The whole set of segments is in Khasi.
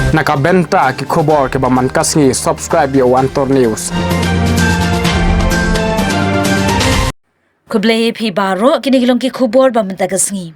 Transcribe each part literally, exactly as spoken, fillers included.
Na ka bynta ki khubor kiba man ka sngi, subscribe ïa u Antor News. Khublei phi baroh, kine ki long ki khubor ba mynta ka sngi.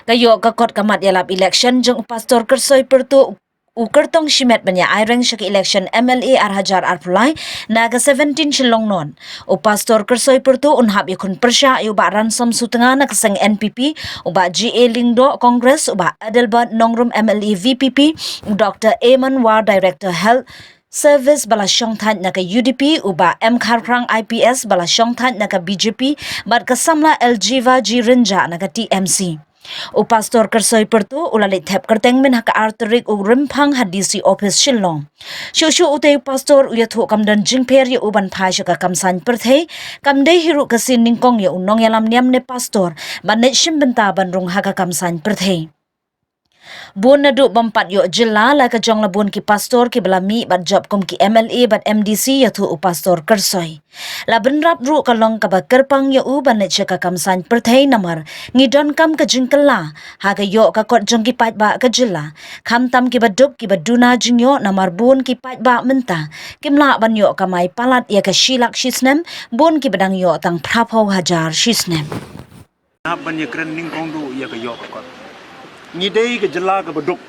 Ka ïoh ka kot ka mat ïalap election jong u Pastor Kyrsoi Pyrtuh u kyrtong shimet ban ïa aireng sha ka election M L A ar hajar arphew lai na ka seventeen Shillong North. U Pastor Kyrsoi Pyrtuh un hap ïakhun pyrshah ïa u Bah Ransom Sutnga na ka seng N P P, u Bah G A Lyngdoh Congress, u Bah Adelbert Nongrum M L A V P P, u Doctor Eamon War Director Health Service ba la shongthait na ka U D P, u Bah M Kharphrang I P S ba la shongthait na ka B J P, bad ka samla Eljiva G Rynjah na ka T M C. U Pastor Kyrsoi Pyrtuh u la leit thep kyrteng mynha ka ar tarik u Rymphang ha D C office Shillong. Shuh shuh utei u Pastor u ïathuh kam don jingpher ïa u ban phai sha ka kam saiñ pyrthei, kam dei hi ruh ka sien nyngkong ïa u nongïalam niam ne Pastor ban leit shim bynta ban rung ha ka kam saiñ pyrthei. Bun naduh bym pat ïoh jylla la ka jong la bun ki Pastor kiba la mih bad jop kum ki M L A bad M D C, ïathuh u Pastor Kyrsoi. La bynrap ruh ka long kaba kyrpang ïa u ban leit sha ka kam saiñ pyrthei namar ngi donkam ka jingkylla ha ka ïoh ka kot jong ki paidbah ka jylla. Khamtam kiba duk kiba duna jingïoh namar bun ki paidbah mynta kim lah ban ïoh kamai palat ïa ka shi lak shi snem, bun kiba dang ïoh tang phraphew hajar shi snem. Hap ban ïakren nyngkong duh ïa ka ïoh ka kot. Ngi dei ka jylla kaba duk.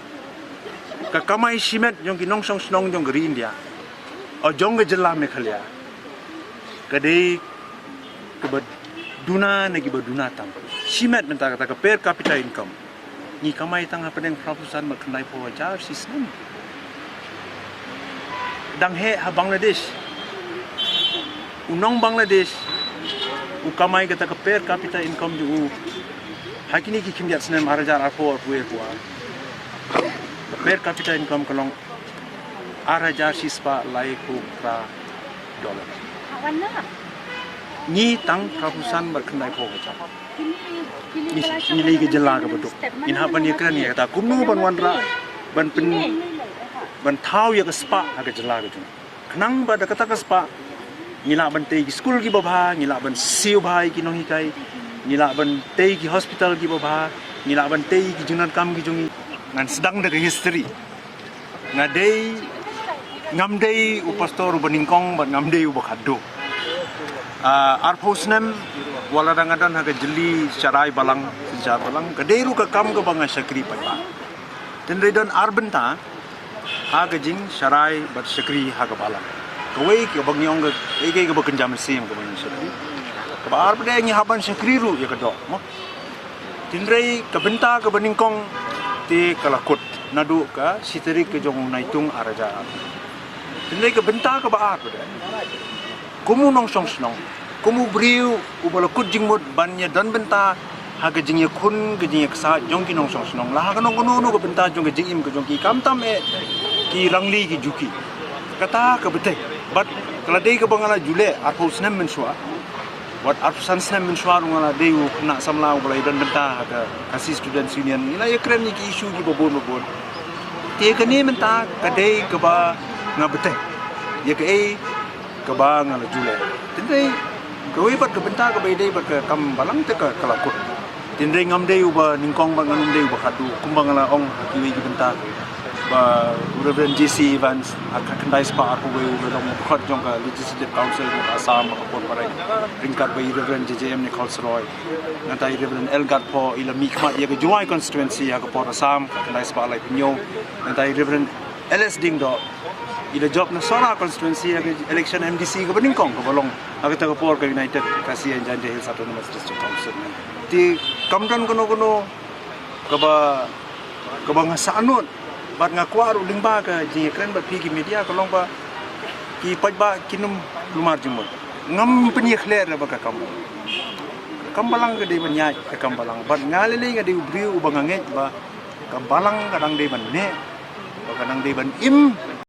Ka kamai shimet jong ki nongshong shnong jong ka ri India, o jong ka jylla Meghalaya, ka dei kaba duna ne kiba duna tam. Shimet mynta kata ka per capita income, ngi kamai tang hapdeng phraphew san bad khyndaiphew hajar shi snem. Dang heh ha Bangladesh. U nong Bangladesh u kamai kata ka per capita income jong u ha kine ki khyndiat snem ar hajar arphew arphew ïa ka per capita income ka long ar hajar shispah laiphew phra dollar. Ngi tang phraphew san bad khyndaiphew hajar. Ngi, ngi lei ka jylla kaba duk. Ngin hap ban ïakren ïa kata kumno ban wanrah ban pyn, ban thaw ïa ka spah ha ka jylla ka jong. Khnang ba da kata ka spah ngi lah ban tei ki skul kiba bha, ngi lah ban siew bha ïa ki nonghikai, ngi lah ban tei ki hospital kiba bha, ngi lah ban tei ki jingdonkam ki jong ngi. Ngan sdang da ka history. Nga dei, ngam dei u pastor uba nyngkong bad ngam dei uba khadduh. Ah, arphew snem wat la dang nga don ha ka jylli sharai balang, synshar balang, ka dei ruh ka kam kaba nga shakri paidbah. Tynrai don ar bynta ha ka jingsharai bad shakri ha ka balang. Kawei kaba ngi ong ka, ei kei kaba kynja mynsiem kaba ngi shakri. Kaba ar pat de ngi hap ban shakri ruh ïa ka doh, mo. Tynrai ka bynta kaba nyngkong te ka la kut naduh ka shi tarik ka jong u Naitung ar hajar. Tynrai ka bynta kaba ar pat de, kum u nongshong shnong, kum u briew uba la kut jingmut ban ïa don bynta ha ka jingïakhun ka jingïaksaid jong ki nongshong shnong la ha kano kano ka bynta jong ka jingim ka jong ki, khamtam eh ki rangli ki juki. Kata ka bteng bad ka la dei kaba nga la ju leh arphew snem mynshuwa. Wat arphew san snem mynshuwa ruh nga la dei u khynnah samla uba la ïadon bynta ha ka Khasi Students Union. Ngi la ïakren ïa ki issue kiba bun ba bun. Te kane mynta ka dei kaba nga bteng ïa kaei kaba nga la ju leh. Tynrai kawei pat ka bynta kaba ïadei bad ka kam balang te ka, ka la kut. Tynrai ngam dei uba nyngkong bad ngam dei uba khadduh, kumba nga la ong ha kiwei ki bynta ba u Reverend J C Evans ha ka khyndai spah arphew wei u la long u dkhot jong ka Legislative Council jong ka Assam ha ka por ba rai, ryngkat bad i Reverend J J M Nichols Roy. Nangta i Reverend L Gatpho i la mihkhmat ïa ka Jowai constituency ha ka por Assam ka khyndai spah laiphew hynñiew. Nangta i Reverend L S Diengdoh i la jop na Sohra constituency ha ka election M D C kaba nyngkong kaba long ha kata ka por ka United Khasi and Jaintia Hills Autonomous District Council. Te kam don kano kano kaba, kaba nga sahnud bad nga kwah ruh lyngba ka jingïakren bad phi ki media ka long ba ki paidbah kin ym kulmar jingmut. Ngam pynïakhleh re ba ka kam, ka kam balang ka dei ban ïaid ka kam balang bad nga lei lei nga dei u briew uba nga ngeit ba ka balang ka dang dei ban neh, ba ka dang dei ban im,